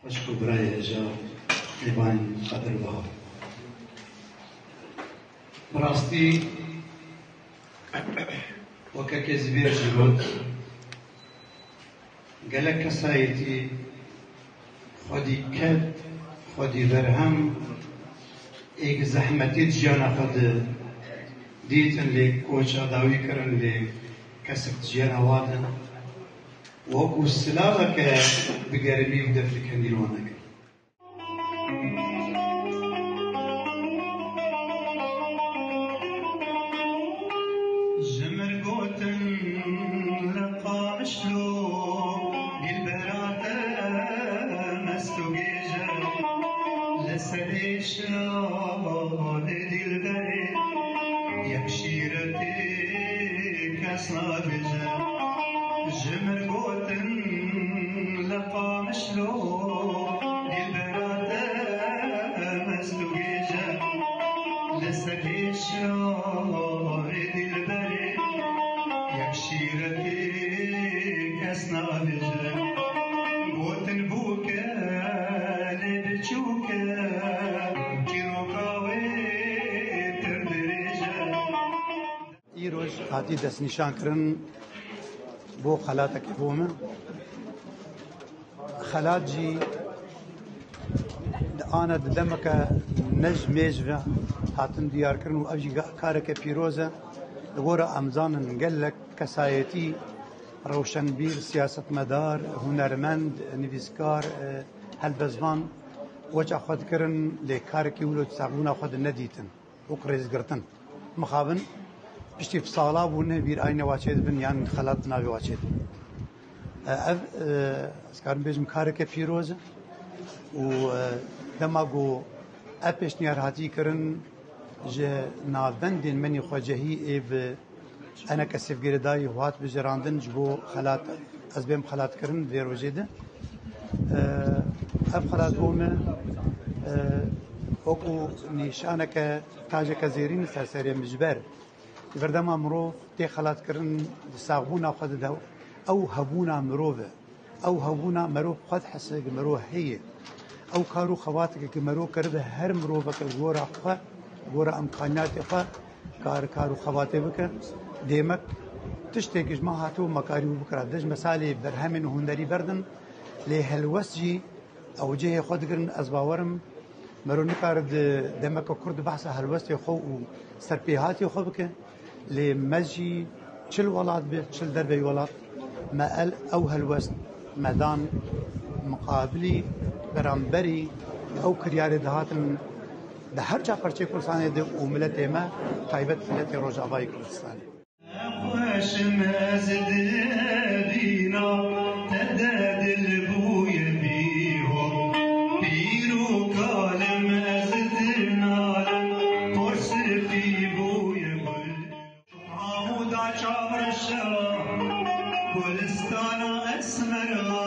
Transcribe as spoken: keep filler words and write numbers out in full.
Xweşik û birayê hêja, mêvanên qedirbiha. Bi rastî, weke Kezîbêr jî got, gelek kesayetî xwedî ked, xwedî berhem, êk zehmetî di jiyana xwe de dîtin, lê koça dawî kirin, lê kesek di jiyana wa de wekû silaveke bi germî û def li kendîl wan nekir. Ji mir gotin li Qamişlo, dilbera te mest û gêj e, li serê şalê dilberê, yek şîretê kes nabêje. Ji mir gotin li Qamişlo, dilbera te mest û gêj e, li serê şalê dilberê, yek şîretê kes nabêje. Gotin bûke lê biçûke, çîroka wê pir dirêj e. Îroj hatî destnîşankirin bo xelatekê bo min. Xelat jî di ana di demeke ne ji mêj ve hatin diyarkirin û ev jî ga-, kareke pîroz e. Li gora em zanin gelek kesayetî, rewşenbîr, siyasetmedar, hunermend, nivîskar, e, helbestvan weça xwe dikirin, lê karekî wilo di saxbûna xwe de nedîtin û qirêzgirtin. Mixabin piştî sala bûne bîr ayne wa çêdibin yan xelat navê wa çêdibin. E, ev, e, ez karim bêjim kareke pîroz e û, e, dema ku ev pêşniyar hatî kirin ji navbendên menî xwecehî ê bi eneke sêvgêrê dayî hat bijerandin ji bo xelat, ez bêm xelatkirin vê rojê de. E, ev xelat bo me, e, wekû nîşaneke, tajeke zêrîn li ser serê min ji ber. Di vir dema mirov tê xelatkirin di saxbûna xwe de, ew hebûna mirov e. Ew hebûna mirov xwe dihese ku mirov heye. Ew kar û xebateke ku mirov kiribe her miroveke li gora xwe, li gora imkaniyatê xwe, kar, kar û xebatê bike. Dêmek tiştêkî ji me hatibû me karîbû bikira. Dij misalê berhemên hunerî berdin, lê helwest jî ew cihê xwe digirin, ez bawer im, mero nikare di demeke kurt di behsa helwestê xwe û serpêhatê xwe bike. Lê me jî çi li welat be, çi li derveyî welat, me el ew helwest me dan miqabilî, beramberî ew kiryarê dihatin di her ça perçê Kurdistanê de û miletê me, taybet miletê Rojavayê Kurdistanê. Nexweşim ez di evîna te de dil bûye bîho. Pîr û kalim ez dinalim, porsikî bûye gul. Mahmûda çavreşa, gulistana esmera.